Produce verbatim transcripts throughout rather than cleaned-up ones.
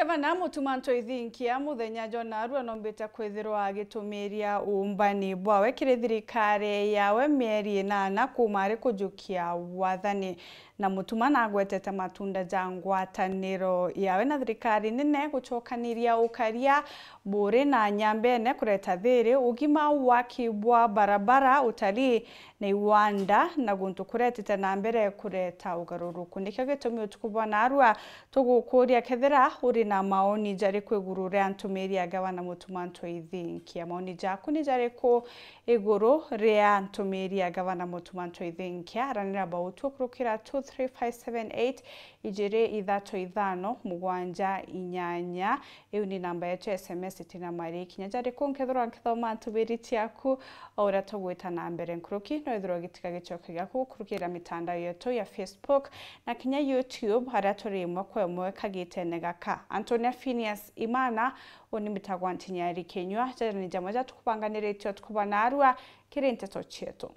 Gavana Mutuma M'Ethingia muthenya jwa naarua nombite kwithirwa agitumiria uumbani bwawe kiri thirikari yawe mieri inana kuuma ari kujukia wathani. Na Mutuma nagwetete matunda ja ngwataniro yawe na thirikari nene gucokaniria ukaria buri na nyambene kureta thiri, ugima, waki bwa barabara, utalii na iwanda na guntu kuretete na mbere kureta ugaruruku. Nikio gitumi utuku bwa naarua tugukuria kethira uri na maoni jariku iguru ria ntumiri ya gavana Mutuma M'Ethingia. Maoni jaku ni jariku iguru ria ntumiri ya gavana Mutuma M'Ethingia? Aranira bautu ukurukira two three five seven eight, ijiri ithatu ithano mugwanja inyanya. Iu ni namba yetu ya S M S itina mari. Kinya jariku nkethirwa nkithoma ntubiri ciaku, o uria tugwita na mbere nkuruki, no ithirwa gitiga gicoke giaku gukurukira mitandao yetu ya Facebook na kinya YouTube, aria turi imwe kwa imwe kagitene gaka. Antonia Phineas Imana, uni mbitagwa Ntinyari Kinyua, jaja ni jamwe ja tukubanganiritie utuku bwa naarua kiri nteto cietu.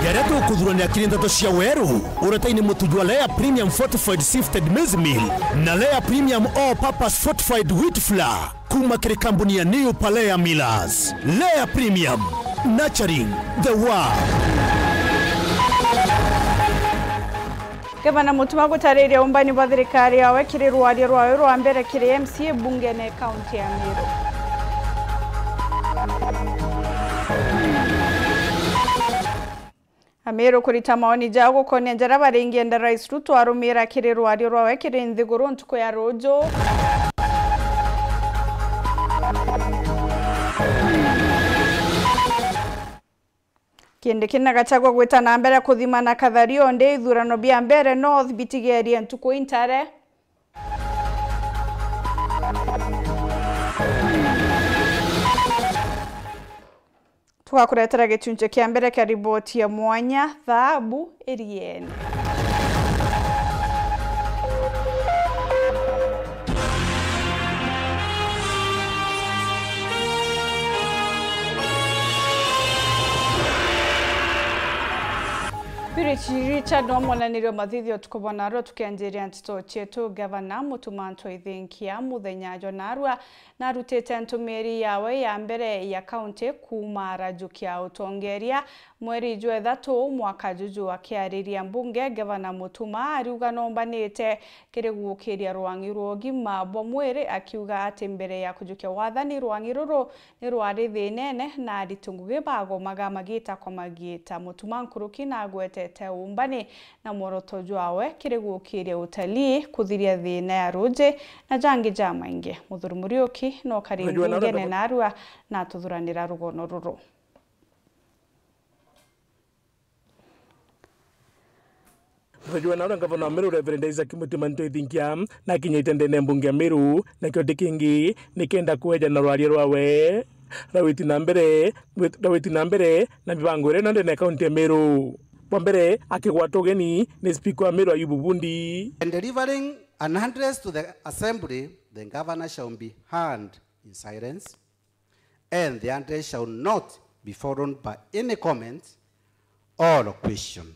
Jaria tukuthurania kiri nteto cia weru, uretaini mutu jwa Lea Premium Fortified Sifted Maize Meal na Lea Premium All Purpose Fortified Wheat Flour kuuma kiri kambuni ya New Palea Millers. Lea Premium, nurturing the world. Gavana Mutuma gutariria umbani bwa thirikari yawe kiri rwario rwawe rwa mbere kiri M C A bungene kaunti ya Meru. Ameru kurita maoni jao gukonia jaria baringienda Rais Ruto arumira kiri rwario rwawe kiri nthiguru ntuku ya ruju. Kindiki na Gachagua gwita na mbere kuthima na Kathari Onde ithurano bia Mbeere North bitigerie ntuku intare. Tugakuretera gicunci kia mbere kia riboti ya mwanya, Thaabu Iriene. Purity Richard no mwananirio mathithio tukubona aro tukianjiria nteto cietu. Gavana Mutuma M'Ethingia muthenya jwa narua narutite ntumiri yawe ya mbere ya kaunti kuuma arajukia utongeria mweri jwa ithatu mwaka juju. Akiariria mbunge, Gavana Mutuma ariuga nombanite kiri gukiria rwang'i rwa ugima bwa mwiri, akiuga ati mbere ya kujukia wathani, rwang'i ruru ni rwari thinene na ariti ngugi bagomaga magita kwa magita. Mutuma nkuruki nagwetete umbani na mworoto jwawe kiri gukiria utalii, kuthiria thina ya ruji na jangi jamaingi. Muthuri Muriuki no kari mbungene narua na atuthuranira rugono ruru. Mutwe jwa nawe ngavana wa Meru, Reverend Isaac Mutuma M'Ethingia, nakinyite ndene mbunge ya Meru, nakio ti kingi, nikenda kweja na rwaria rwawe rawiti na mbere, rawiti na mbere na mibango iria ino ndene ya kaunti ya Meru. Bwa mbere, akigwata ugeni ni spika wa Meru Ayubu Bundi. And delivering an address to the assembly, the governor shall be heard in silence. And the address shall not be followed by any comment or question.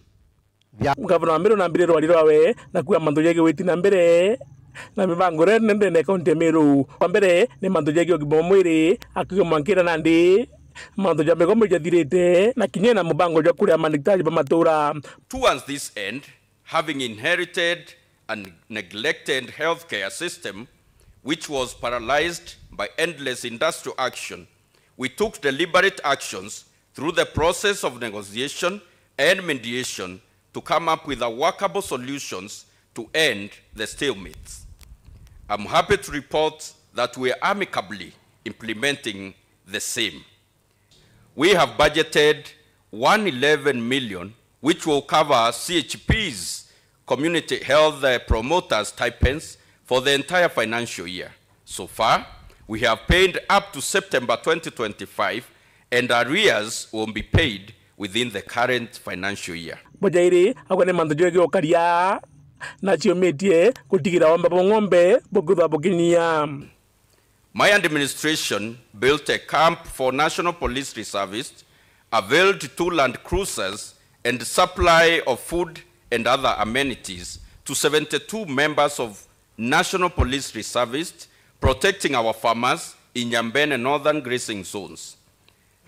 Ngavana wa Meru nambire rwari rwawe na kuuga mantu jegii witi na mbere na mibango iria nene ndene ya kaunti ya Meru. Wa mbere ni mantu jegii ugima bwa mwiri, akiuga mwankira nandi mantu ja migomo ijathirite na kinya na mubango jwa kuria mandagitari ba matura. Towards this end, having inherited a neglected healthcare system which was paralyzed by endless industrial action, we took deliberate actions through the process of negotiation and mediation to come up with a workable solutions to end the stalemates. I'm happy to report that we are amicably implementing the same. We have budgeted one eleven million, which will cover C H Ps, community health, uh, promoters stipends, for the entire financial year. So far, we have paid up to September twenty twenty-five, and arrears will be paid within the current financial year. Bojairi agwe ni mantu jwegi ukaria na ciumitie gutigira wamba bwa ng'ombe bukutha bukinyia. My administration built a camp for National Police reservists, availed two Land Cruisers, and supply of food and other amenities to seventy-two members of National Police Reservist protecting our farmers in Nyambene Northern grazing zones.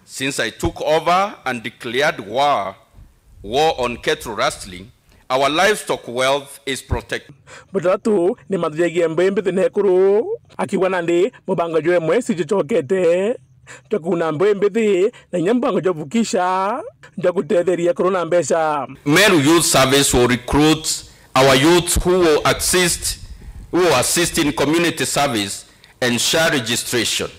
Since I took over and declared war, war on cattle rustling, our livestock wealth is protected. Buthatu ni mantu jegie mbugi mbithi na ekuru, akiuga nandi mubango jwemwe si jucokete jwa kuuna mbugi mbithi na inya mubango jwa Vukisha jwa gutetheria ekuru na mbeca. Meru Youth Service will recruit our youths who will assist, who will assist in community service and share registration.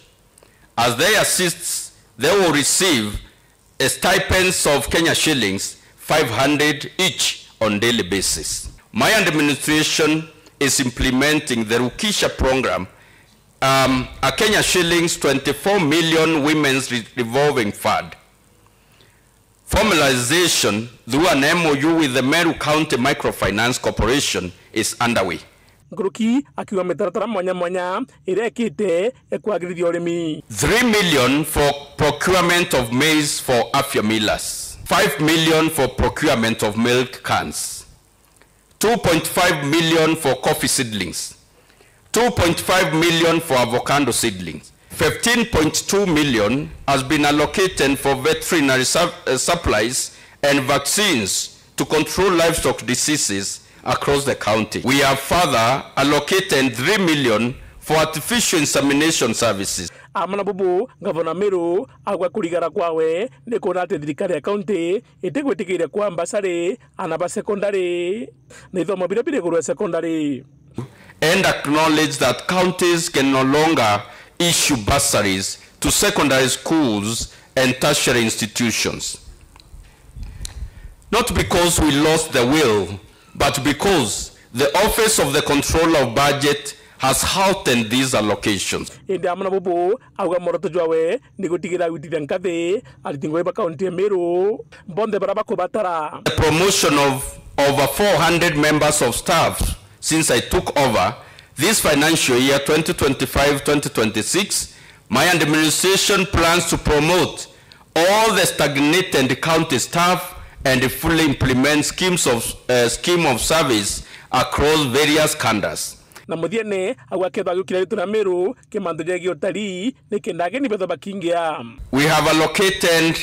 As they assist, they will receive a stipends of Kenya shillings five hundred each on daily basis. My administration is implementing the Vukisha program, um, a Kenya shillings twenty-four million women's re-, revolving fund. Formalization through an M O U with the Meru County Microfinance Corporation is underway. Nkuruki akiuga mitaratara mwanya mwanya iria ikite ikwagirithia urimi. Three million for procurement of maize for Afya Millers. Five million for procurement of milk cans. Two point five million for coffee seedlings. Two point five million for avocado seedlings. Fifteen point two million has been allocated for veterinary sup-, uh, supplies and vaccines to control livestock diseases across the county. We have further allocated three million for artificial insemination services. Amwe na bubu, Ngavana Meru auga kurigara kwawe ni kuona ati thirikari ya kaunti itigwitikiria kwa mbasari ana ba sekondari na ithomo biria biri iguru ya sekondari. And acknowledge that counties can no longer issue bursaries to secondary schools and tertiary institutions. Not because we lost the will, but because the Office of the Controller of Budget has halted these allocations. Indi amwe na bubu, auga mworoto jwawe ni gutigira gwitithia nkathi ariti ngugi ba kaunti ya Meru bonthe baria bakubatara. The promotion of over four hundred members of staff since I took over this financial year twenty twenty-five twenty twenty-six, my administration plans to promote all the stagnated county staff and fully implement schemes of, uh, scheme of service across various cadres. Na muthiene, auga kethwa agiukira ritu na Meru kimantu jegie utarii, nikenda ageni bethwa bakingia. We have allocated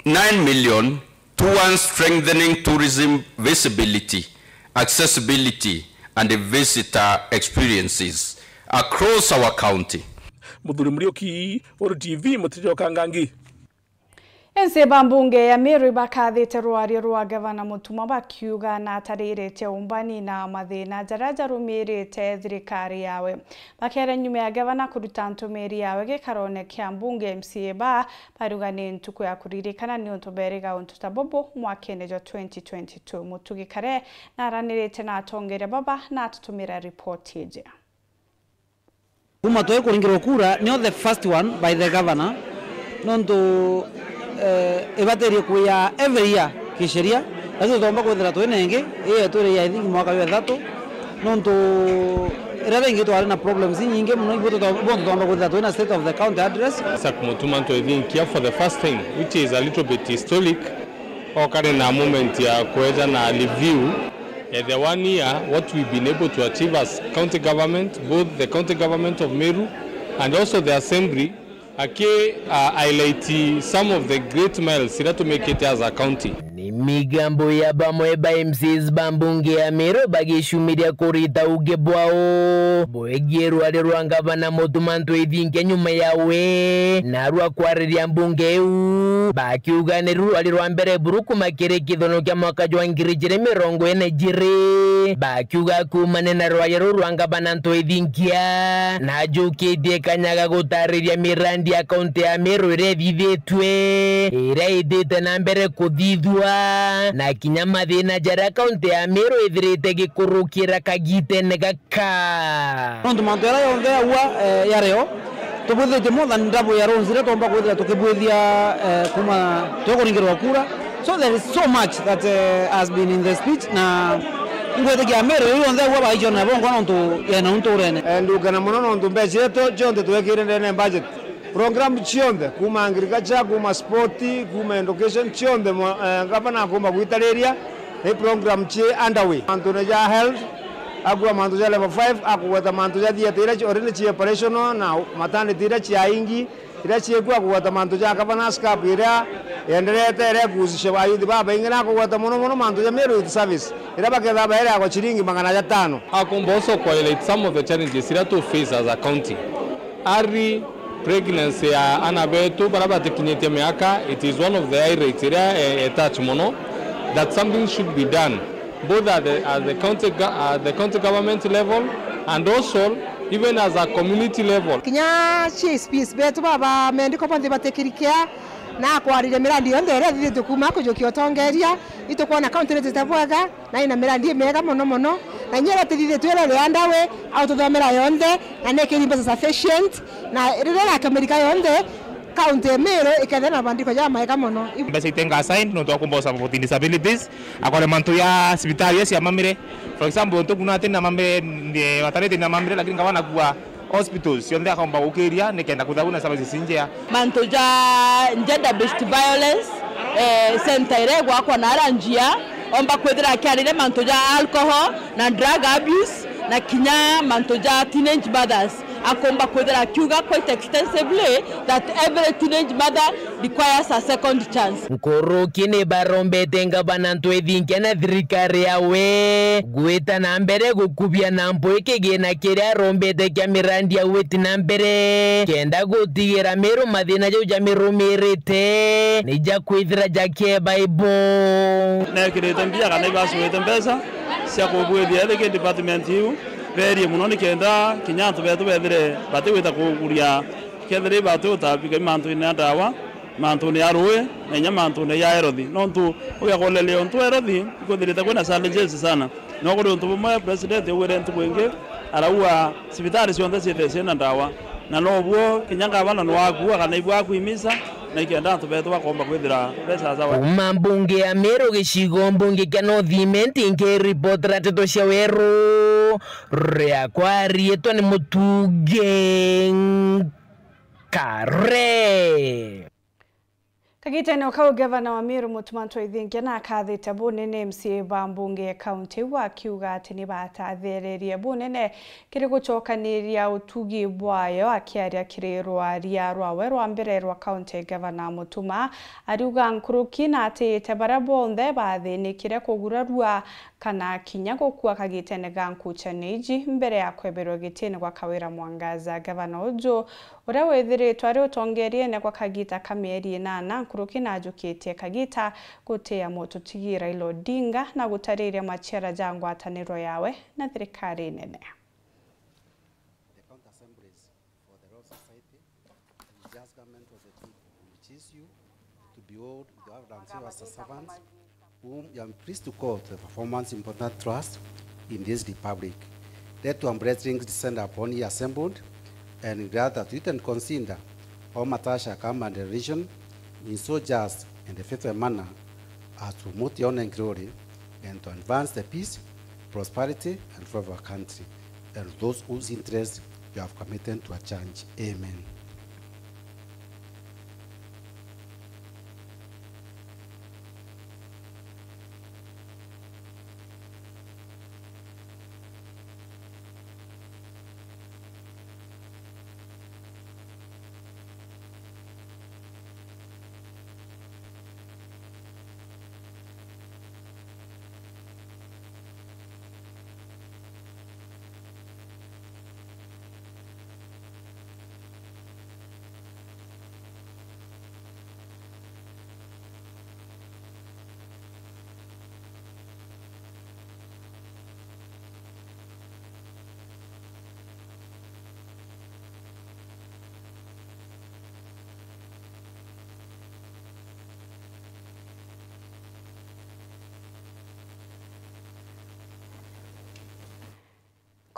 nine million towards strengthening tourism visibility, accessibility and visitor experiences across our county. Muthuri Muriuki, Uru T V, Muteti wa Kangangi. Ensi ba mbunge ya Meru ibakathite rwario rwa gavana Mutuma bakiuga natariritie umbani na mathina jaria jarumirite thirikari yawe. Bakiaria nyuma ya gavana kuruta ntumiri yawe gikarone kia mbunge, M C A ba bariuga ni ntuku ya kuririkana niuntu beriga untu ta bubu mwakene jwa twenty twenty-two. Mutugi Kare naranirite na atongeria baba na atutumira ripoti iji. Kuma twe kuringirwa kura, nio the first one by the governor, nontu, eh, ibatirie kuya every year kisheria, lakini tutomba kwithira twina ingi, ii yetu iri ya, I think, mwaka jwa ithatu, nontu iria ringi twari na problems inyingi mono, ibo tuto-, ibo tutomba kwithira twina state of the county address. Isaac Mutuma Ntwethinkia for the first time, which is a little bit historic, okare na moment ya kweja na review. Eh, the one year, what we've been able to achieve as county government, both the county government of Meru and also the assembly, aki, uh, highlight some of the great miles iria tumikite as a county. Ni migambo ya bamwe ba M C As ba mbunge ya Meru bagicumiria kurita uge bwao bwegie rwari rwa ngavana Mutuma Ntwethinkia nyuma yawe na rwa kwariria mbunge iu, bakiuga ni rwari rwa mbere buru kuma kiri kithono kia mwaka jwa ngiri ijiri mirongo ina ijiri. Bakiuga kuumania na rwaria ruu rwa ngavana Ntwethinkia, najukitie kanya ga gutariria mirandi ya kaunti ya Meru iria ithithitue, iria ithiite na mbere kuthithua, na kinya mathina jaria kaunti ya Meru ithirite gikurukira kagitene gaka. Nontu mantu jaria jonthe jaua, eh, ya rio, tubwithitie more than double ya loans iria twomba kwithira tukibwithia, eh, kuma twikuringirwa kura. So there is so much that, eh, has been in the speech, na ingwitikia Meru iu yonthe agua baichona bongwa nontu yena unturene. Eh, ndukena mono nontu mbeca cietu cionthe twekire ndene ya budget. Program cionthe, kuma agriculture, kuma sport, kuma education, cionthe mo-, eh, ngavana akumba gwitariria, ni program ci underway. Antune ja health, Akua mantu ja level five, akugweta mantu ja theatre iria ci-, already ci operational, na maternity iria ciaingi, iria ciekua, akugweta mantu ja Governor's Cup iria yenderete, iria ikuhusisha ayuthi babaingi, na akugweta mono mono mantu ja Meru Youth Service, iria baketha baere agwa ciringi magana jatano. Akomba also ku highlight some of the challenges iria tu face as a county. Early pregnancy ya ana betu baria batikinyitie miaka, it is one of the highlights iria, eh, eh, touch mono, that something should be done, both at the, at the county go-, at the county government level, and also even as a community level. Kinya C S Ps betu baba medical bonthe batikirikia na kwariria mirandi yonthe iria ithithitue kuma kujukia utongeria, itukwona county nitite bwega. Na ina mirandi imega mono mono, na inya iria tithithitue iria iri under way, au tuthomera yonthe, na ni ikiri mbeca sufficient, na riria irakamilika yonthe, county ya Meru ikethira na mabandiko jamaega mono. Mbeca itenga assigned nontu wa kumbosa for disabilities, akore mantu ya cibitari ya cia mamire. For example, ntu kuna ati na mamire, ni, maternity na mamire, lakini ngabana kuwa hospitals cionthe akomba gukiria nikenda kuthaguna services injea. Mantu ja gender based violence, eh, center iria igwakwa na ara njia, omba kwithira akiariria mantu ja alcohol na drug abuse, na kinya mantu ja teenage mothers, akomba kwithira akiuga quite extensively that every teenage mother requires a second chance. Nkuruki ni barombete ngavana Ntwethinkia na thirikari yawe gwita na mbere gukubia na mpwi kigina kiria arombete kia mirandi ya gwiti na mbere, kenda gutigira Meru mathina jau jamirumirite ni jakwithira jakieba ibo. Nekirite mbia kana ibacurite mbeca cia kubwithia ethiki department iu berie mono, nikenda kinya antu betu bethire batigwita kuguria, kethira ibati utabika mantu-ini ya ndawa, mantune ya ruui, na inya mantune ya health. Nontu ugiakoreria untu health ikwithirite kwina challenges sana. No kuri untu bumwe president augire ntuku ingi, araua cibitari cionthe ciithire ciina ndawa. Na nobuo kinya ngavana nwakuua kana ibwakuimisa, na ikenda antu betu bakomba kwithira be sawa. Kuma mbunge ya Meru gicigo mbunge kia North Imenti, nkiripotera nteto cia weru, riakwa riitwa ni Mutungi Kare. Kagitene o kau, gavana wa Meru Mutuma Ntwethinkia na akathite bunene M C A ba mbunge ya kaunti iu, akiuga ati ni batathiririe bunene kiri gucokaniria utugi bwayo. Akiaria kiri rwaria rwawe rwa mbere rwa kaunti, gavana Mutuma ariuga nkuruki na atiite baria bonthe bathinikire kugurarua kana kinya gukua kagitene ga nkuchaniji mbere ya kweberwa gitine gwa Kawira Mwangaza. Gavana uju uria withiritwe ari utongeriene gwa kagita ka mieri inana nkuruki, najukitie kagita gutia mututigi Raila Odinga na gutariria maciara ja ngwataniro yawe na thirikari nene. The county assemblies for the Royal Society and just government of the people, which is you, to behold with your hand and serve as a servant, whom you are pleased to call to the performance important trust in this republic. Let your blessings descend upon ye assembled, and grant that we can consider all matters shall come under revision in so just and faithful manner as to promote your honor and glory, and to advance the peace, prosperity, and flow of our country, and those whose interests you have committed to our church. Amen.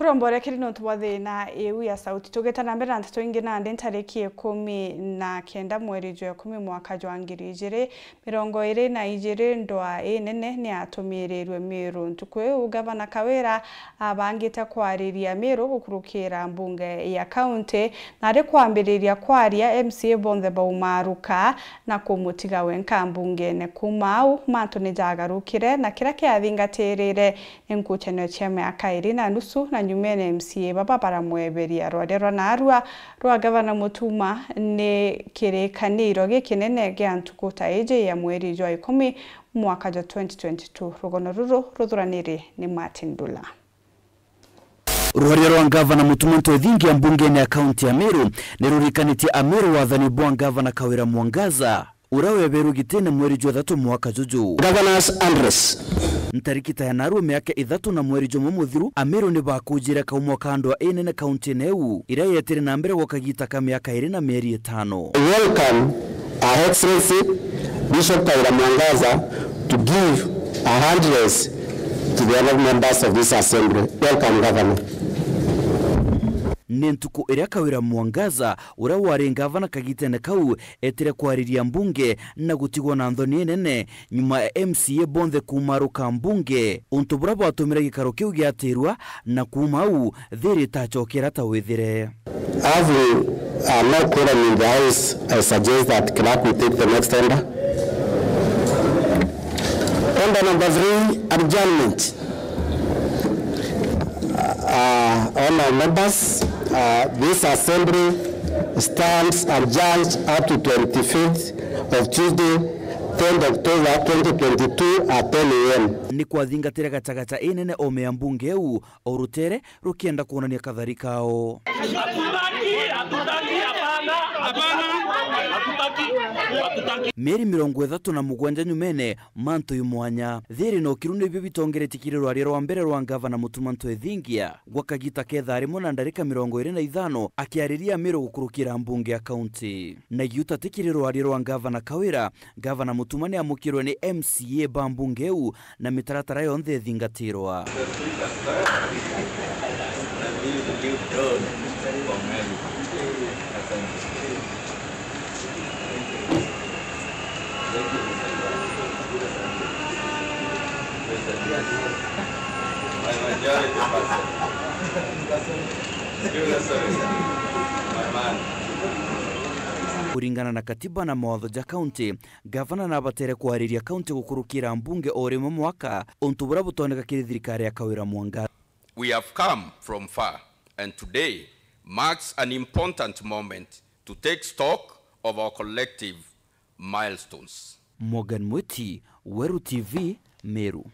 Kuri omborekeri nontu bwa thina iu ya sauti. Tugita na mbere na nteto ingi, nandi ntariki ikumi na kenda mweri jwa ikumi mwaka jwa ngiri ijiri mirongo iri na ijiri, ndwaa inene niyatumirirwe Miru. Ntuku iu, Gavana Kawira abangite kwariria Miru gukurukira mbunge ya kaunti, na ari kwambiriria kwaria, M C A bonthe baumaruka na kumutiga wenka mbungene. Kuuma au, mantu nijagarukire, na kiria kiathingatirire ni nkucanio cia miaka iri na nusu, na nyumene M C A baba baramweberia. Rwaria rwa naarua rwa Gavana Mutuma ni kirikaniro gikinene gia ntuku ta iji ya mweri jwa ikumi mwaka jwa twenty twenty-two. Rugono ruru ruthuraniri ni Martin Ndula. Rwaria rwa Ngavana Mutuma M'Ethingia mbungene ya kaunti ya Meru ni rurikanitie Ameru wathani bwa Ngavana Kawira Mwangaza, uria weberwe gitine mweri jwa ithatu mwaka juju. Governor's address. Ntariki ta ya naarua miaka ithatu na mweri jumwe muthiru, Ameru ni bakujire kaumwa ka ndwaa inene kauntine iu, iria yetire na mbere gwa kagita ka miaka iri na mieri itano. Welcome, Her Excellency Bishop Kawira Mwangaza, to give a address to the honorable members of this assembly. Welcome, Governor. Ni ntuku iria Kawira Mwangaza, uria wari ngavana kagitene kau, etire kwariria mbunge na gutigwa na nthoni inene nyuma ya M C A bonthe kumaruka mbunge, untu buria bwatumire gikaro kiu giatirwa, na kuuma au, thiri itacokera ta withire. Having, uh, no quorum in the House, I suggest that clerk will take the next order. Order number three, adjournment. Uh, honourable members, uh, this assembly stands adjourned up to twenty-fifth of Tuesday, tenth October twenty twenty-two at ten A M. Ni kwathingatire gachagacha inene ome ya mbunge iu, o rutere rukienda kwonania kathari kao. Hatutaki, hatutaki, hapana, hapana, hatutaki, hatutaki. Mieri mirongo ithatu na mugwanja nyumene, mantu i mwanya. Thiri na ukiru nibio bitongeretie kiri rwaria rwa mbere rwa Ngavana Mutuma M'Ethingia gwa kagita ka ithaa rimwe na ndarika mirongo iri na ithano, akiariria Ameru gukurukira mbunge ya kaunti. Na igiuta ti kiri rwaria rwa Ngavana Kawira, Ngavana Mutuma ni amukirwe ni M C A ba mbunge iu na mitaratara yonthe ithingatirwa. Kuringana na katiba na mawatho ja kaunti, Gavana nabatere kwariria kaunti gukurukira mbunge o rimwe mwaka, untu buria butoneka kiri thirikari ya Kawira Mwangaza. We have come from far, and today marks an important moment to take stock of our collective milestones. Morgan Mwiti, Weru T V, Meru.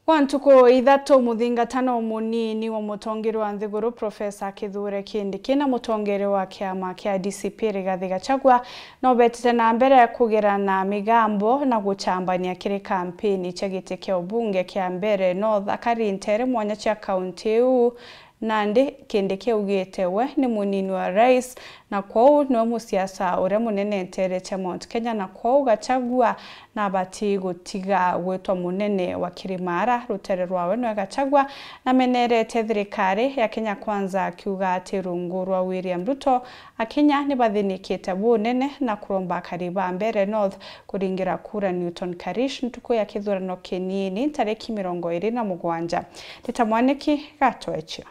Kwa ntuku ithatu, muthingatano munini wa mutongeria wa nthiguru, Professor Kithure Kindiki, na mutongeria wa kiama kia D C P, Rigathi Gachagua, no betite na mbere kugerana migambo na guchambania kiri kampeni cia giti kia ubunge kia Mbeere North, akari nteere mwanya cia kaunti iu. Nandi Kindiki augite we ni munini wa rais, na kwou niwe musiasa uria munene nteere cia Mount Kenya, na kwou Gachagua nabati gutiga gwitwa munene wa Kirimara. Rutere rwawe niwe Gachagua namenerete thirikari ya Kenya Kwanza, akiuga ati rungu rwa William Ruto, Akenya nibathinikite bunene na kuromba akari ba Mbeere North kuringira kura Newton Karish ntuku ya kithurano kinini ntariki mirongo iri na mugwanja. Ndita Mwaniki, Gatwechio.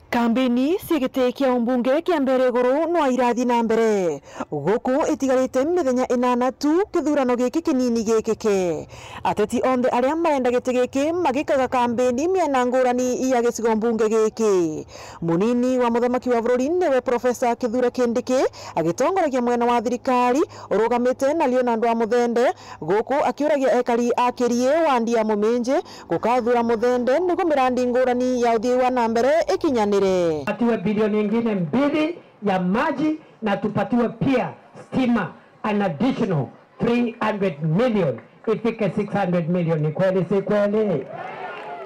Kambeni cia giti kia umbunge kia Mbeere Iguru no irathi na mbere. Guku itigarite mithenya inana tu kithurano giki kinini gikike. Ateti onthe aria marenda giti giki magikaga kambeni miena ngurani ya gicigo mbunge giki. Munini wa muthamaki wa bururi niwe Professor Kithure Kindiki agitongoragia mwena wa thirikari urugamite na Leonard wa Muthende, guku akiuragia ekari a Kirie wandi ya Muminji gukathura Muthende niguo mirandi ngurani ya uthii wa na mbere ikinyanire. Tupatiwe bilioni ingine mbili ya maji na tupatiwe pia stima, an additional three hundred million, ifike six hundred million. Ni kweli, si kweli?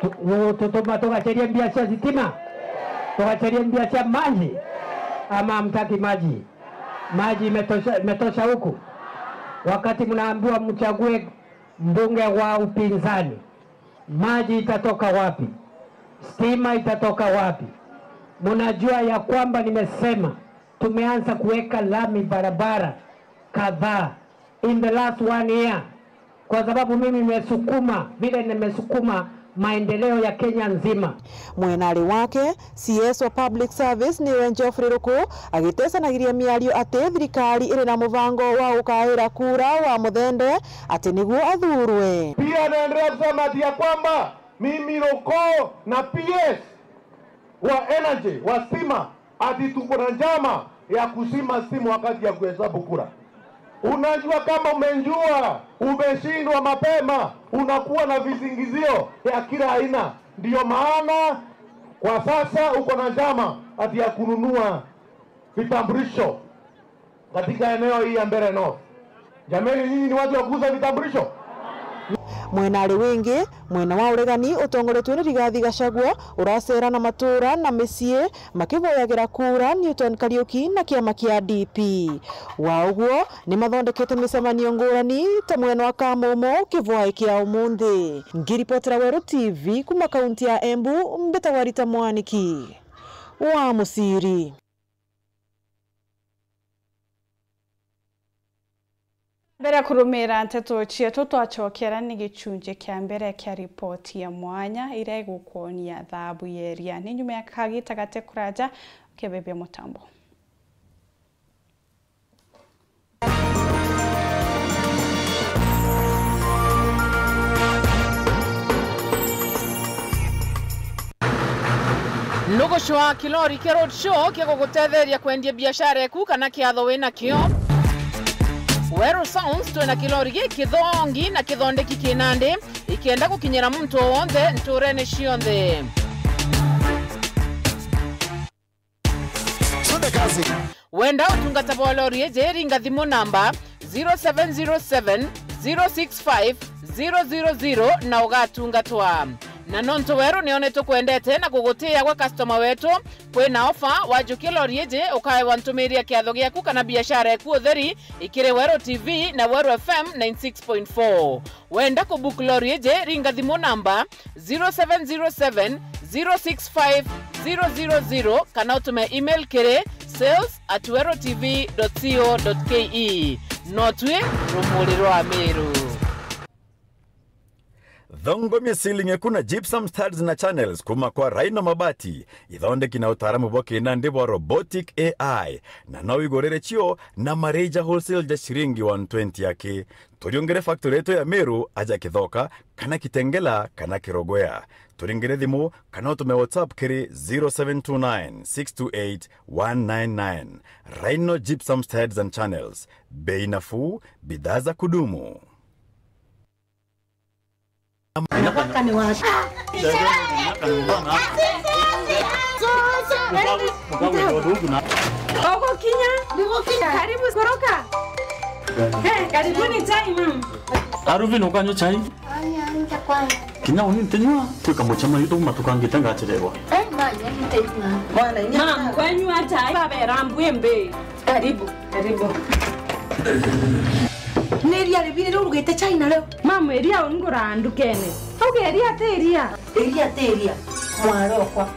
Tu-, u-, tutuma tugacherie mbia cia sitima? Tugacherie mbia cia maji? Ama hamtaki maji? Maji imetosha, imetosha huku? Wakati mnaambiwa mchague mbunge wa upinzani, Maji itatoka wapi? Stima itatoka wapi? Mnajua ya kwamba nimesema tumeanza kuweka lami barabara kadhaa in the last one year, kwa sababu mimi nimesukuma vile nimesukuma maendeleo ya Kenya nzima. Mwenari wake, C S wa Public Service niwe Geoffrey Ruku, agitesanagiria miario ati thirikari iri na mubango wa gukaira kura wa Muthende ati niguo athurwe. Pia anaendelea kusema ati ya kwamba mimi Ruku na P S wa energy, wa stima, ati tuko na njama ya kuzima simu wakati ya kuhesabu kura. Unajua, kama umejua umeshindwa mapema, unakuwa na visingizio ya kila aina. Ndio maana kwa sasa uko na njama ati ya kununua vitambulisho katika eneo hii ya Mbeere North. Jameni, nyinyi ni watu wa kuuza vitambulisho? Mwenari wingi, mwena wa uregani utongoretue ni Rigathi Gachagua, uracera na matura na micii makivoyagira kura Newton Kariuki na kiama kia D P. Wa uguo, ni mathondekete micemanio ngurani ta mwena wa Kamumu kivwai kia umunthi. Ngiripotera Weru T V kuma kaunti ya Embu, mbitagwa Rita Mwaniki wa Musiri. Mbere ya kurumira nteto cietu, twacokera ni gicunji kia mbere kia ripoti ya mwanya iria igukwonia thabu ya iria. Ni nyuma ya kagita gate kuraja, ukebebia mutambo. Nugucwa kilori kia road show kia gugutetheria kwendia biashara eku kana kiatho wina kio. Weru Sounds twina kilori gi kithongi na kithondeki kinandi, ikienda gukinyira muntu o wonthe nturene cionthe. Twende kazi. Wenda utungata bwa lori iji, ringa thimu namba zero seven zero seven, zero six five, zero zero zero na ugatungatwa. Na nontu Weru nionetwe kwendete na kugutiia gwe customer wetu, kwina ofa, wajukia lori iji, ukaewa ntumiria kiatho giaku kana biashara eku utheri, ikiri Weru T V na Weru F M ninety six point four. Wenda kubook lori iji, ringa thimu namba zero seven zero seven, zero six five, zero zero zero kana utume email kiri sales at weru T V dot co dot K E. No twi rumuri rwa Meru. Thongomia ceiling eku na gypsum studs na channels kuma kwa Rhino Mabati, ithondeki na utaaramu bwa kinandi bwa robotic A I, na no wigurire cio na mareja wholesale ja ciringi one twenty aki. Turiungire factory yetu ya Meru aja Kithoka, kana Kitengela, kana Kirogwea. Turingire thimu, kana utume WhatsApp kiri zero seven two nine, six two eight, one nine nine. Rhino Gypsum Studs and Channels. Bei nafuu, bidhaa za kudumu. Mwaka ni wa Ogokinya. Karibu koroka. Eh, karibuni chai, ma'am. Aruvin, ukanywa chai? Aya, nje kwanza. Kinya uni ntinywa, twika mucemanio tuuma tukangite ngachererwa. Eh, manya, ntinywa. Mwana, inya. Ma'am, kwanywa chai, babera mbwimbi. Karibu, karibu. Ni iria ribiri riu urugite chai nario? Ma'am, iria ungura ndukene. Auga iria ti iria. Iria ti iria, mwarokwa.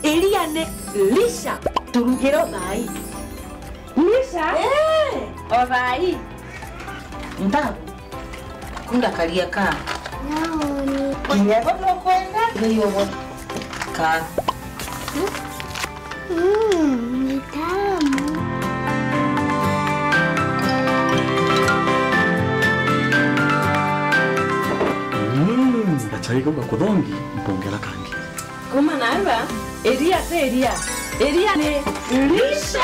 Iria ni lisha. Turugire o thaai. Lisha? Eh. O thaai. Ntabu. Kunda karia ka. Naoni. Kinya bo nukwenda, ni ubo. Ka. Mm, ni tamu. Mm, gachai kau gakuthongi, mpongera kangi. Kuma na eva, iria ti iria. Iria ni lisha.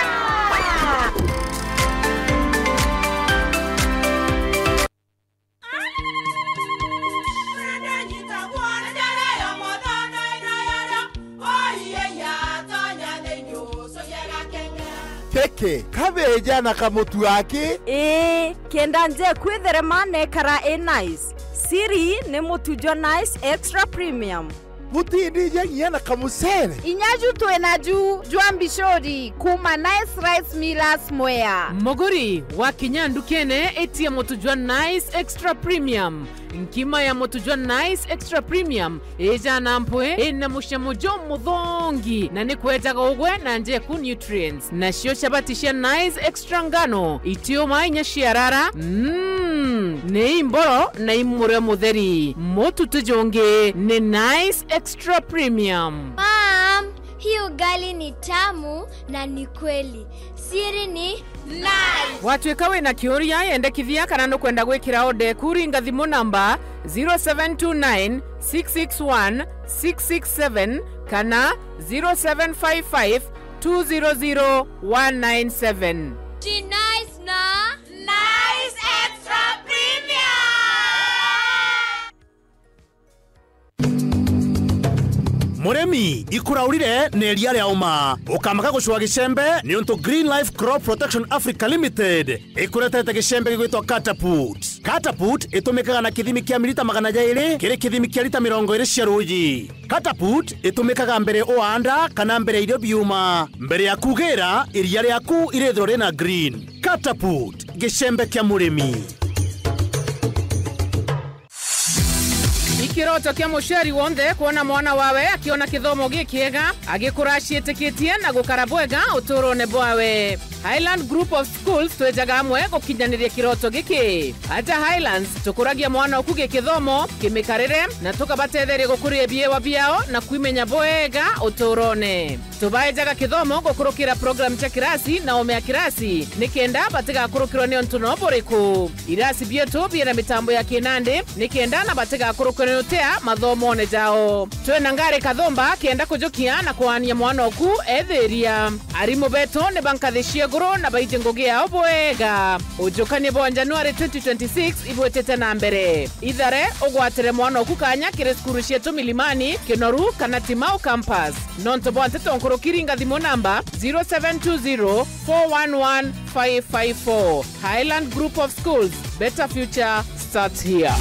Kiki kabeeja na kamutu aki? Ii, kenda nje kwitherema nekara i nice. Siri ni mutu jwa Nice Extra Premium. Butindije nginya na kamucere. Inya ju twi na ju jwa mbicuri kuma Nice Rice Millers Mwea. Muguri, wakinya ndukene, itia mutu jwa Nice Extra Premium. Nkima ya mutu jwa Nice Extra Premium ijana mpwi, ina mucamo jumuthongi, na ni kwejaga ugwe na njeku nutrients. Nacio chabati cia Nice Extra ngano, itiuma inya ciarara, mm, ni imboro na imurio mutheri. Mutu ti jungi, ni Nice Extra Premium. Mom, hii ugali ni tamu na ni kweli. Siri ni Nice. Watuika wina kiuria, yendekithia kana nukwenda gwikira order eku, ringa thimu namba zero seven two nine six six one six six seven kana zero seven five five two zero zero one nine seven. Ti Nice na Nice Extra Premium. Murimi, ikuraurire ni iria ria uma. Ukamaka gucua gicembe, niuntu Green Life Crop Protection Africa Limited ikuretete gicembe gigwitwa Catapult. Catapult itumikaga na kithimi kia milita magana jairi kiri kithimi kia lita mirongo iri cia ruuji. Catapult itumikaga mbere uaanda kana mbere irio biuma. Mbere ya kugira, iria riaku irithirwa rina green. Catapult, gicembe kia murimi. Ikiroto kia muciari wonthe kwona mwana wawe akiona kithomo gikiega, agikura aciitikitie na gukara bwega uturone bwawe. Highland Group of Schools twejaga amwe gukinyaniria kiroto giki. Aja Highlands, tukuragia mwana oku gikithomo, kimikarire, na tukabatetheria gukuria biewa biao na kwimenya bwega uturone. Tubaejaga kithomo gukurukira program cia kirasi na oome ya kirasi, nikenda batigakurukirwa ni untu no buriku. Irasi bietu biina mitambo ya kinandi, nikenda na batigakurukirwe ni utea mathomone jao. Twina ngari kathumba kenda kujukia na kwaania mwana oku ethiria. Arimu betu ni ba nkathi cia iguru na baiji ngugi yao bwega. Ujukania bwa January twenty twenty-six ibwitite na mbere. Ithare ugwatire mwana oku kanya kiri cukuru cietu Milimani, Kinoru kana Timau Campus. Nontu bwa nteto nkuruki, ringa thimu namba zero seven two zero four one one five five four. Highland Group of Schools, better future starts here.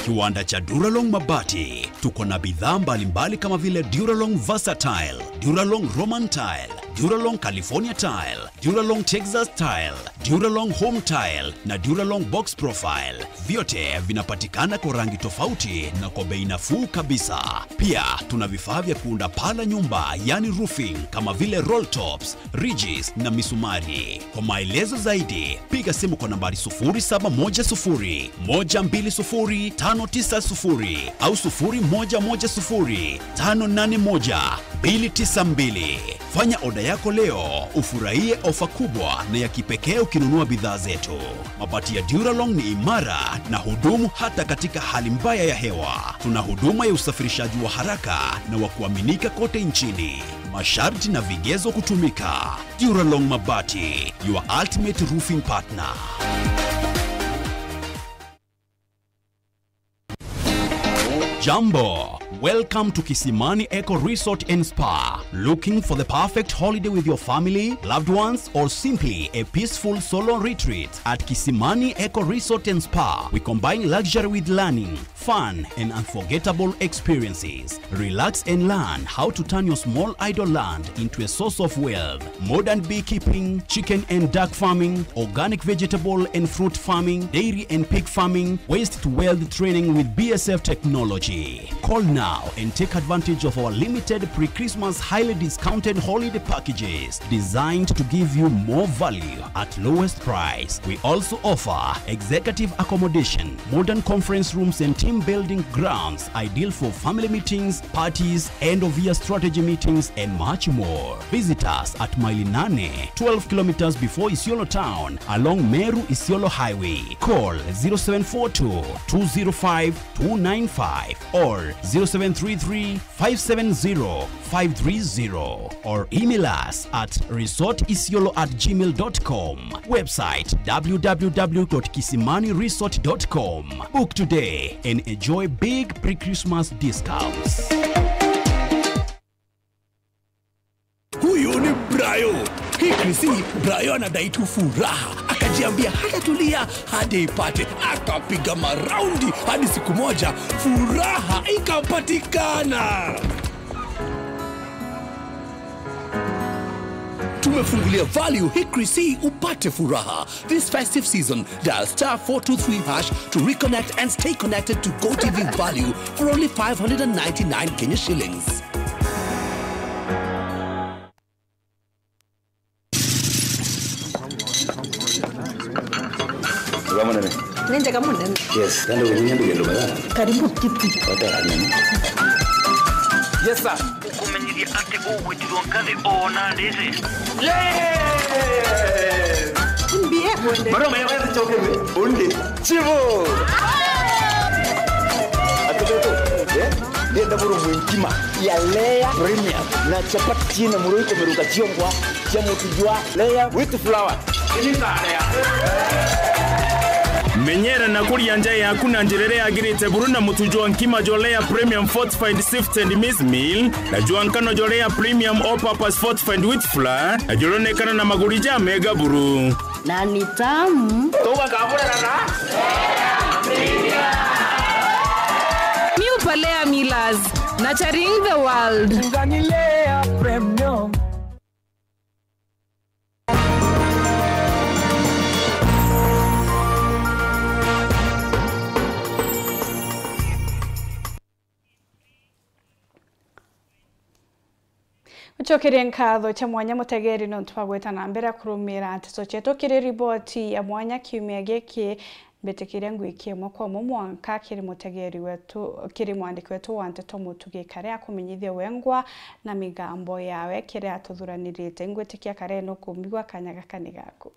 Kiwanda cha Duralong Mabati. Tuko na bidhaa mbalimbali kama vile Duralong Versatile, Duralong Roman Tile, Duralong California Tile, Duralong Texas Tile, Duralong Home Tile na Duralong Box Profile. Vyote vinapatikana kwa rangi tofauti na kwa bei nafuu kabisa. Pia tuna vifaa vya kuunda paa la nyumba, yani roofing, kama vile roll tops, ridges na misumari. Kwa maelezo zaidi, piga simu kwa nambari sufuri saba moja sufuri, moja mbili sufuri, tano tisa sufuri au sufuri moja moja sufuri, tano nane moja, mbili tisa mbili. Fanya oda yako leo, ufurahie ofa kubwa na ya kipekee ukinunua bidhaa zetu. Mabati ya Duralong ni imara na hudumu hata katika hali mbaya ya hewa. Tuna huduma ya usafirishaji wa haraka na wa kuaminika kote nchini. Masharti na vigezo kutumika. Duralong Mabati, your ultimate roofing partner. Jambo. Welcome to Kisimani Eco Resort and Spa. Looking for the perfect holiday with your family, loved ones, or simply a peaceful solo retreat? At Kisimani Eco Resort and Spa, we combine luxury with learning, fun, and unforgettable experiences. Relax and learn how to turn your small idle land into a source of wealth. Modern beekeeping, chicken and duck farming, organic vegetable and fruit farming, dairy and pig farming, waste to wealth training with B S F technology. Call now and take advantage of our limited pre-Christmas highly discounted holiday packages designed to give you more value at lowest price. We also offer executive accommodation, modern conference rooms and team building grounds ideal for family meetings, parties, end of year strategy meetings, and much more. Visit us at Maili Nane, twelve kilometers before Isiolo town, along Meru Isiolo Highway. Call zero seven four two, two zero five, two nine five or zero seven three three, five seven zero, five three zero, or email us at resort isiolo at gmail dot com. Website, w w w dot kisimani resort dot com. Book today and enjoy big pre-Christmas discounts. Huyu ni Brayo. Hii Chrissy, Brayo anadai tu furaha. Akaji- Kiambia hata tulia hadi ipate, akapiga maraundi hadi siku moja furaha ikapatikana. Tumefungulia value Hikri C upate furaha. This festive season, dial star four two three hash to reconnect and stay connected to GoTV value for only five hundred and ninety-nine Kenya shillings. Wega munene. Ni njega munene. Yes, kandi ugunya ndigendo mega. Karibu kiti. Wata ya nini? Yes, sir. Ukumenyithia ati ugwitirwa nkathi ona ndiri. Yes! Mbie wende. Maroma ya wende choke undi. Chivo. Atubeto. Eh? Ndienda buru mwinkima ya layer premium na chapati na muroi kumiruka chiongwa. Cia mutu jwa layer with flour. Menyera na kuria nja yaku na njira iria yagirite buru na mutu jwa nkima jwa layer premium fortified sifted maize meal na jwa nkano jwa layer premium all purpose fortified wheat flour na juronekana na maguri ja mega buru. Na ni tamu. Tugakamurana na New Palea Millers, nurturing the world. Ngani layer premium. Gucokeria nkatho cia mwanya mutegeri nontu bwa gwita na mbere kurumira nteto cietu kiri riboti ya mwanya kiumia giki. Mbitikiria ngwikie imwe kwa imwe mwanka kiri mutegeri wetu, kiri mwandiki wetu wa nteto Mutugi Kare akumenyithie wengwa na migambo yawe kiri atuthuranirite. Ngwitikia Kare nukumbigua, kanya gaka ni gaku.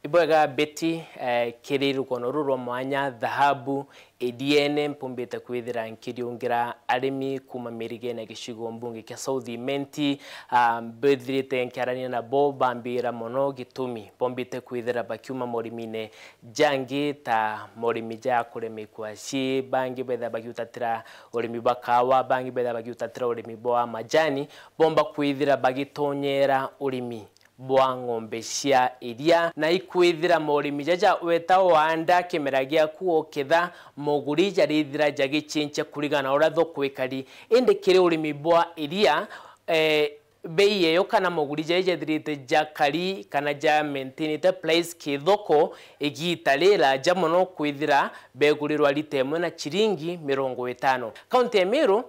Ibwega Betty, eh, kiri rugono ruru rwa mwanya, thahabu, Iriene, mpumbite kwithira nkiriungira arimi kuuma mirigene ya gicigo mbunge kia South Imenti, ah, mbithirite nkiarania nabo bambira mono gitumi bombite kwithira bakiuma morimine jangi ta morimi ja kurema ikwaci, bangi betha bagiutatira urimi bwa kawa, bangi betha bagiutatira urimi bwa majani, bomba kwithira bagitonyera urimi bwa ng'ombe cia iria, na ikwithira morimi jaja weta waanda kimera giaku oketha moguri jarithira jagicinca kurigana na uria thoko ikari. Indi kiri urimi bwa iria, eh, bei eyo kana moguri jaja jethirite jakari kana ja maintainite price ki thoko igita riraja mono kwithira begurirwa lita imwe na chiringi mirongo itano. Kaunti ya Meru,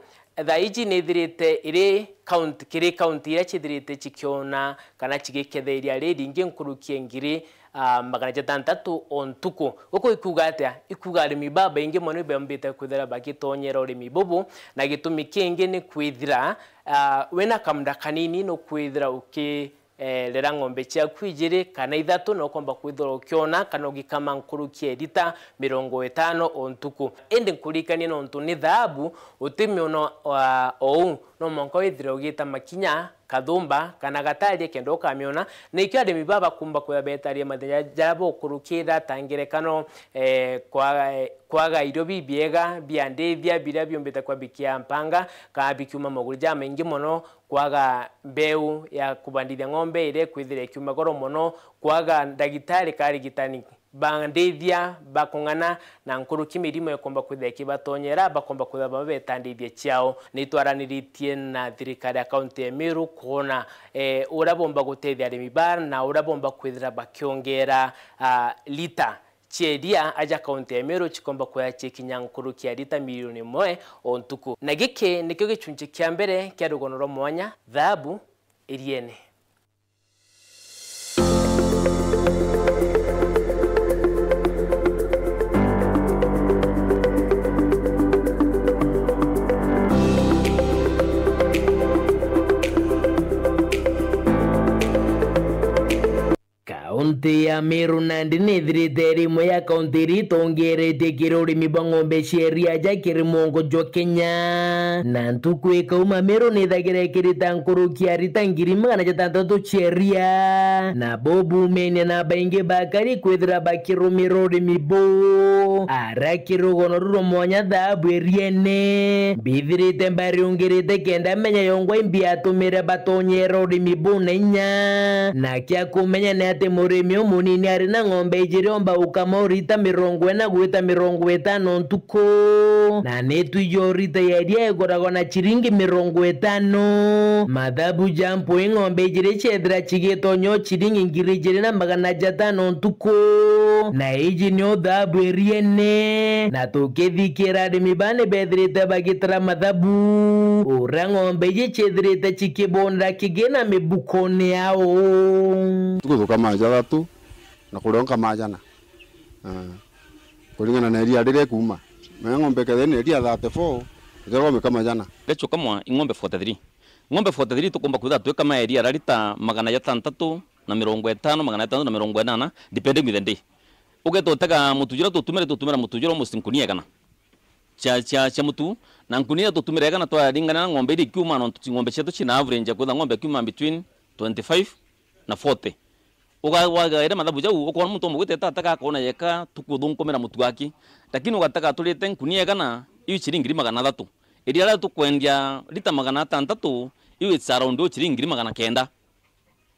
thaa iji ni ithirite iri kaunti, kiri kaunti iria cithirite cikiona kana cigiketheria ri ringi nkuruki ya ngiri, ah, magana jatantatu o ntuku. Guku ikuuga atia? Ikuuga arimi babaingi mono ibambite kwithira bagitonyera urimi bubu, na gitumi kingi ni kwithira, ah, wina kamuda kanini nukwithira uki eh, rera ng'ombe ciaku ijiri kana ithatu, na ukomba kwithirwa ukiona kana ugikama nkuruki ya lita mirongo itano o ntuku. Indi nkuririkanie, nontu ni thaabu, utimiona, ah, ou, no mwanka withire ugita makinya, kathumba, kana gataria kenda ukamiona. Na ikio arimi baba bakumba kwithirwa betaria mathina jaria bokurukira, ta ngerekano, eh, kwaga, eh, kwaga irio bibiega bia ndithia biria biumbite kwa bikia mpanga, kana bikiuma maguru jamaingi mono, kwaga mbeu ya kubandithia ng'ombe iria ikwithira ikiuma goro mono, kwaga ndagitari ka arigitani ba ndithia ba kung'ana, na nkuruki mirimo ikomba kwithira ikibatonyera, bakomba kwithira baba beta ndithia ciao. Ni itwaraniritie na thirikari ya kaunti ya Meru kwona, eh, uria bomba gutethia arimi ba na uria bomba kwithira bakiongera, ah, lita cia iria aja kaunti ya Meru cikomba kwea cikinya nkuruki ya lita milioni imwe o ntuku. Na giki nikio gicunci kia mbere kia rugono rwa mwanya, thaabu iriene. Kau Kaunti ya Meru nandi nithirite iri imwe ya kaunti iria itongeretie kiri urimi bwa ng'ombe cia iria ja kiri mwongo jwa Kenya. Na ntuku ikauma, Meru nithagira ikirita nkuruki ya rita ngiri magana jatantatu cia iria, na bo bumenia na baingi bakari kwithira bakirumira urimi buu. Ara kiri rugono ruru rwa mwanya thaabu iriene, mbithirite mbariungirite kenda menya yongwa imbi atumire batonyera urimi buu na inya. Na kia kumenya ni ati murimi umunini ari na ng'ombe ijiri omba gukama o rita mirongo ina gwita mirongo itano ntuku, na ni twiji o rita ya iria iguragwa na ciringi mirongo itano. Mathabu ja mpwi, ng'ombe ijiri ciethira cigitonya o ciringi ngiri ijiri na magana jatano ntuku, na iji nio thabu iriene. Na tukithikira arimi baa ni bethirite bagitara mathabu uria ng'ombe iji ciethirite cikibonera kigina mibukone yao. Tuguthukama jathatu na kuria nkama jana. Ah. Kuringana na iria riria ikuuma. Na ng'ombe kethira ni iria thirty-four, ithirwa mikama jana. Ndechu kamwa ing'ombe forty-three. Ng'ombe forty-three tukumba kwithira twikama iria ria rita magana jatantatu na mirongo itano, magana jatantatu na mirongo inana, depending with the day. Ugeta utega mutu juria tutumire, tutumira mutu juria almost nkunia igana cia, cia, cia mutu, na nkunia iria tutumire igana twaringana na ng'ombe iria ikiuma, nontu ng'ombe cietu cina average ya kwitha ng'ombe ikiuma between twenty-five na forty. Uga-, wagaire mathabu jau, ukoona muntu omwe gwitete atega akoona yeka tukuthunkumira mutu aki. Lakini ugatega aturite nkunia igana, iu ciringi ngiri magana athatu. Iria riria tukwendia rita magana atantatu, iu it's around o ciringi ngiri magana kenda.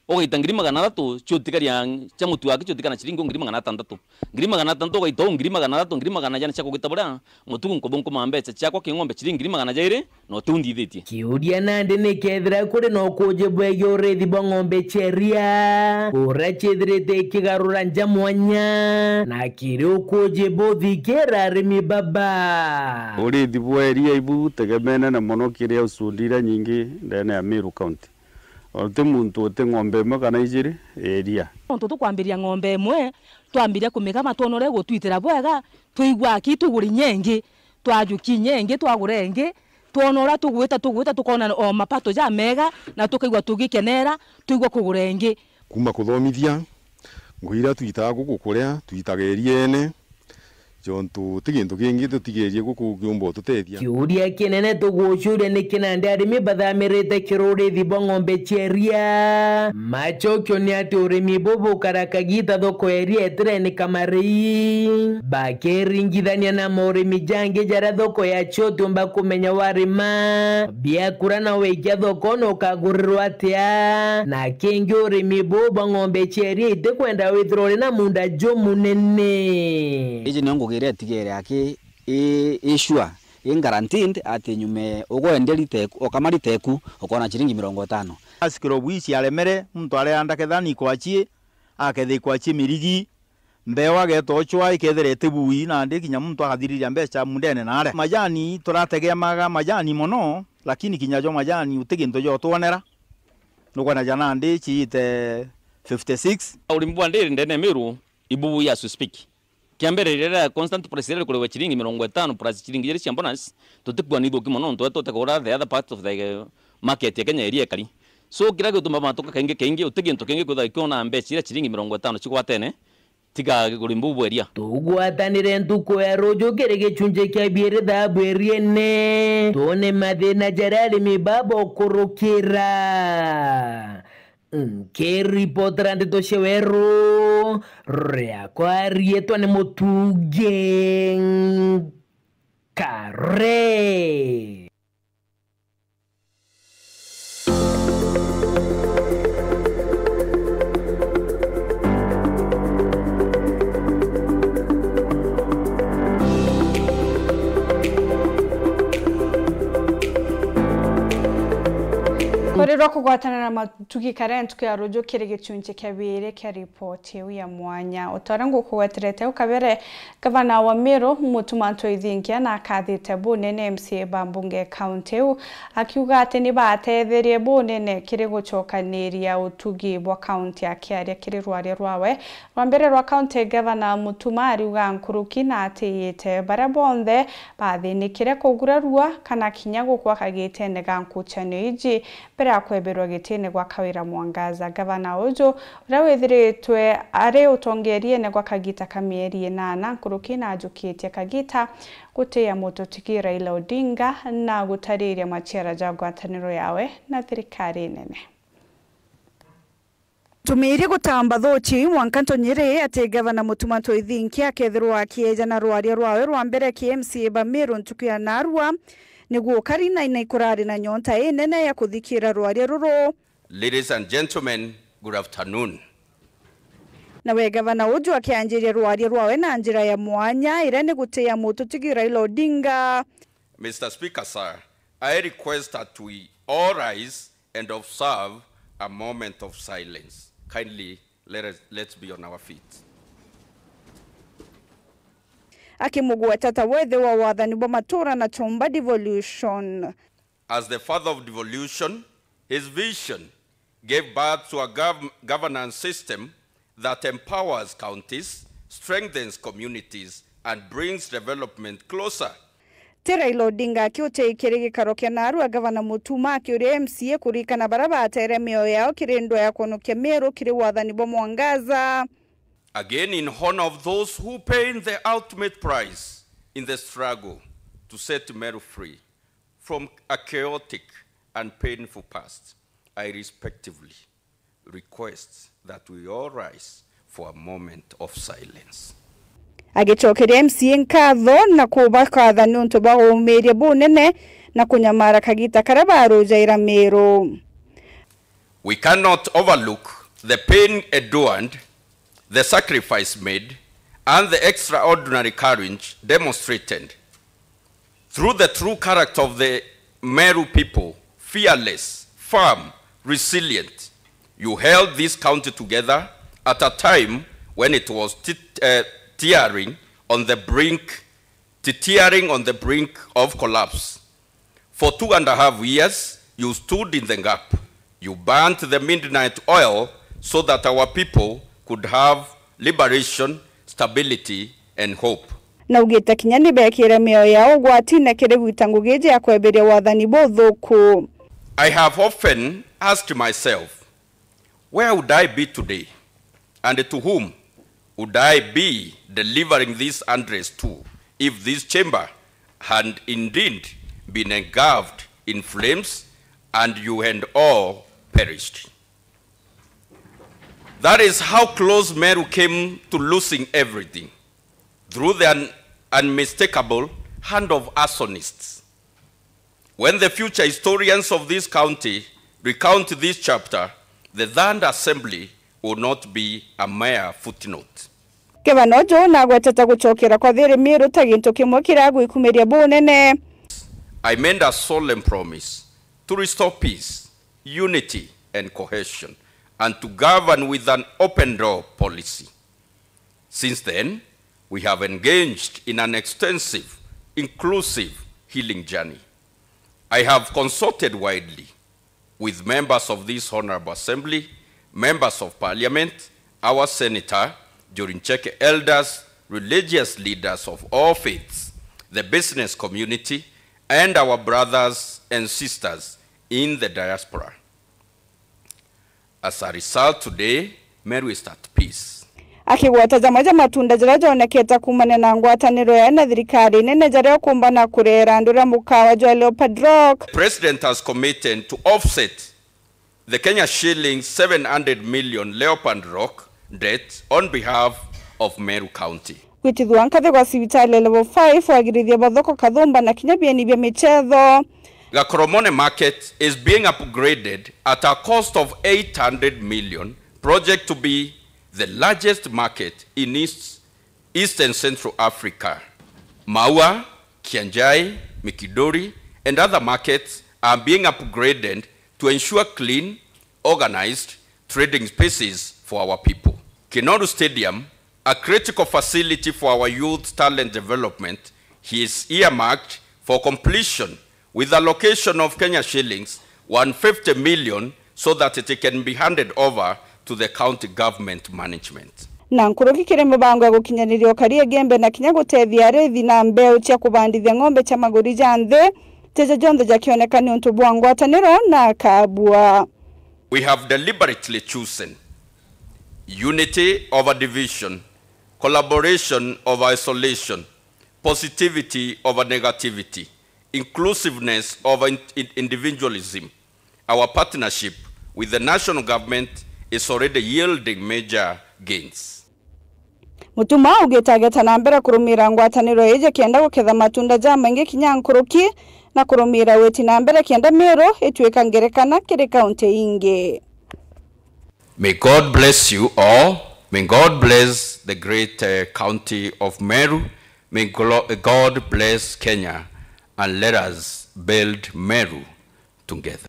Ugaita ngiri magana athatu, ciutigaria cia mutu aki ciutigana ciringi o ngiri magana atantatu. Ngiri magana atantatu ugaita o ngiri magana athatu, ngiri magana jana cia kugita buria, mutuku nkuthunkuma mbeca ciakwa king'ombe ciringi ngiri magana jairi, na uti undithitie. Kiuria nandi ni kethira kuri na ukuuji bwegie urithi bwa ng'ombe cia iria, uria ciithirite ikigarura nja mwanya, na kiri ukuuji buthikira arimi baba. Urithi bwa iria ibu tegemenene mono kiri usundi iria nyingi ndene ya Meru County. Uti muntu uti ng'ombe imwe kana ijiri ya iria. Nontu tukwambiria ng'ombe imwe, twambiria kumikama twona uria igutwitira bwega, twigua aki tugure inya ingi, twajukia inya ingi, twagura ingi, twona uria tugwita, tugwita, tukona o mapato jamega, na tukaigua tugikenera, twigua kugura ingi. Kuuma kuthomithia, ngugi iria twitaga guku kuria, twitaga iriene, jontu ti gintu kingi tutigerie guku kiumba ututethia. Kiuria kinene tugucuria ni kinandi arimi bathamirite kiri urithi bwa ng'ombe cia iria. Macokio ni ati urimi buu bukara kagiita thoko ya iria itiraenika marii. Bakiringithania na maurimi jangi jaria thoko yacio utiumba kumenya warima biakura na wikia thokone ukagurirwa atia. Na kingi urimi buu bwa ng'ombe cia iria itikwenda withirwa uri na munda jumunene. Iji nio ngugi iria itigere aki i, i sure, i guaranteed ati nyume ugwendia rita iku, ukama rita iku, ukona ciringi mirongo itano. Asikirwo bui ciaremere, muntu areanda ketha ni kwacie, aketha ikwacie mirigi, mbeo ageta ocwa ikethira iti bui, nandi kinya muntu agathiriria mbeca mundene nare. Majani turategeamaga majani mono, lakini kinya jo majani uti gintu jotwonera. Nukwona ja nandi ciite fifty six. Urimi bwa ndiri ndene Meru, ibubu as we speak. Kia mbere, riria constant price riria rikuriwa ciringi mirongo itano plus ciringi ijiri cia bonus, tutikua ni ithuki mono, nontu wetu utegura the other part of the market ya Kenya iria ikari. So, kiria gituma matuka kaingi kaingi, uti gintu kingi kwithira kiona mbeca iria ciringi mirongo itano cigwatene, tiga urimi buu bwa iria. Tugwatanire ntuku ya ruju kiri gicunji kia biiri thabu iriene, twone mathina jaria arimi baba ukurukira. Nkiripotera ndeto cia weru, riakwa riitwa ni Mutungi Nkare. Kuri rwa kugwatana na Mutungi Nkare ntuku ya ruju kiri gicunji kia biiri kia ripoti iu ya mwanya. O ta uria ngukugweterete au kabere, gavana wa Meru, Mutuma M'Ethingia, na akathite bunene M C A ba mbunge ya kaunti iu, akiuga ati ni batetherie bunene kiri gucokaniria utugi bwa kaunti. Akiaria kiri rwaria rwawe rwa mbere rwa kaunti, gavana Mutuma ariuga nkuruki na atiyite baria bonthe bathinikire kugurarua kana kinya gukua kagitene ga nkucanio iji mbere ya kwebe rwa gitine gwa Kawira Mwangaza. Ngavana uju, uria withiritwe ari utongeriene gwa kagita ka mieri inana nkuruki, na ajukitie kagita gutia mututigi Raila Odinga na gutariria maciara ja ngwataniro yawe na thirikari nene. Tumiiri gutamba thuuchi mwanka ntunyiri ati Gavana Mutuma Ntwithinki akethirwa akieja na rwaria rwawe rwa mbere ki M C A ba Meru ntuku ya narua, niguo kari na ina ikurari na nyonta inene ya kuthikira rwaria ruru. Ladies and gentlemen, good afternoon. Nawe gavana uju akianjiria rwaria rwawe na njira ya mwanya, iria ni gutia mututigi Raila Odinga. Mister Speaker, sir, I request that we all rise and observe a moment of silence. Kindly, let us, let's be on our feet. Akimugweta ta wethe wa wathani bwa matura na chomba devolution. As the father of devolution, his vision gave birth to a gov-, governance system that empowers counties, strengthens communities, and brings development closer. Ti Raila Odinga akiutia kiri gikaro kia narua, Gavana Mutuma akiuria M C A kurikana bara batere mioyo yao kiri ndwa ya kwonokia Meru kiri wathani bwa Mwangaza. Again, in honor of those who paid the ultimate price in the struggle to set Meru free from a chaotic and painful past, I respectively request that we all rise for a moment of silence. Agicokeria M C A nkatho na kubakatha niuntu bwa uumiria bunene na kunyamara kagita karia barujaira Meru. We cannot overlook the pain endured, the sacrifice made, and the extraordinary courage demonstrated through the true character of the Meru people, fearless, firm, resilient. You held this county together at a time when it was tit-, uh, tearing on the brink, teetering on the brink of collapse. For two and a half years, you stood in the gap. You burnt the midnight oil so that our people could have liberation, stability, and hope. Naugite kinya ni bekire mioyo yao ugwatine kiri gwita ngugi iji ya kweberia wathani buthuku. I have often asked myself, where would I be today? And to whom would I be delivering this address to if this chamber had indeed been engulfed in flames and you had all perished? That is how close Meru came to losing everything through the un-, unmistakable hand of arsonists. When the future historians of this county recount this chapter, the third assembly will not be a mere footnote. Gavana uju nagwetete gucokera kwa thiri Meru ta gintu kimwe kiria gwikumiria bunene. I made a solemn promise to restore peace, unity and cohesion, and to govern with an open door policy. Since then, we have engaged in an extensive, inclusive healing journey. I have consulted widely with members of this Honorable Assembly, members of Parliament, our Senator, Njuri Ncheke, elders, religious leaders of all faiths, the business community, and our brothers and sisters in the diaspora. As a result, today, Meru is at peace. Akigweta jamwe ja matunda jaria jonekete kuumania na ngwataniro yae na thirikari nene, jaria ukumbana kurera andu ria mukawa jwa Leopard Rock. The President has committed to offset the Kenya shillings seven hundred million Leopard Rock debt on behalf of Meru County. Gwitithua nkathi gwa cibitari ya level five, wagirithia bwa thoko Kathumba na kinya bieni bia michetho. Gakoromone market is being upgraded at a cost of eight hundred million, project to be the largest market in East, East and Central Africa. Maua, Kianjai, Mikinduri, and other markets are being upgraded to ensure clean, organized trading spaces for our people. Kinoru Stadium, a critical facility for our youth talent development, is earmarked for completion with allocation of Kenya shillings one fifty million so that it can be handed over to the county government management. Na nkuruki kiri mibango ya gukinyaniria ukari Igembe na kinya gutethia arithi na mbeu cia kubandithia ng'ombe cia maguri ja nthi, jeja jonthe jakioneka niuntu bwa ngwataniro na Kabua. We have deliberately chosen unity over division, collaboration over isolation, positivity over negativity, inclusiveness over in-, in-, individualism. Our partnership with the national government is already yielding major gains. Mutuma augite ageta na mbere kurumira ngwataniro iji kenda guketha matunda jamaingi kinya nkuruki na kurumira witi na mbere kenda Meru ituika ngerekana kiri kaunti ingi. May God bless you all. May God bless the great, uh, county of Meru. May glo-, God bless Kenya, and let us build Meru together.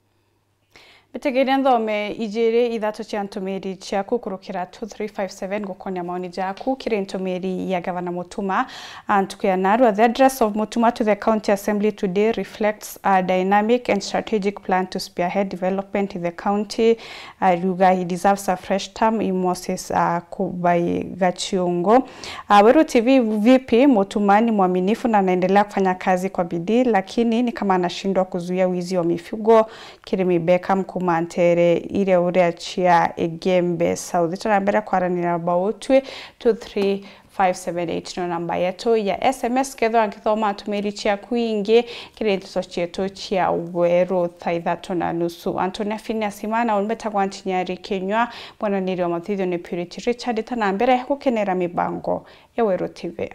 Mbitigiria nthome ijiri ithatu cia ntumiri ciaku kurukira two three five seven gukonia maoni jaku kiri ntumiri ya Gavana Mutuma. Ah, ntuku ya narua, the address of Mutuma to the County Assembly today reflects a dynamic and strategic plan to spearhead development in the county. Ariuga he deserves a fresh term, i Moses, ah, Kubai Gachiungo. Ah, Weru T V, V P Mutuma ni mwaminifu na anaendelea kufanya kazi kwa bidii, lakini ni kama anashindwa kuzuia wizi wa mifugo kiri Mibeka Mkuma Ntere iria uria cia Igembe South. Itana mbere kwaranira bautwi two three five seven eight no namba yetu ya S M S. Kethwa nkithoma ntumiri ciaku ingi kiri nteto cietu cia Weru thaa ithatu na nusu. Antonia Phineas Imana, umbetagwa Ntinyari Kinyua, mwananiri wa mathithio ni Purity Richard. Itana mbere gukenera mibango ya Weru T V.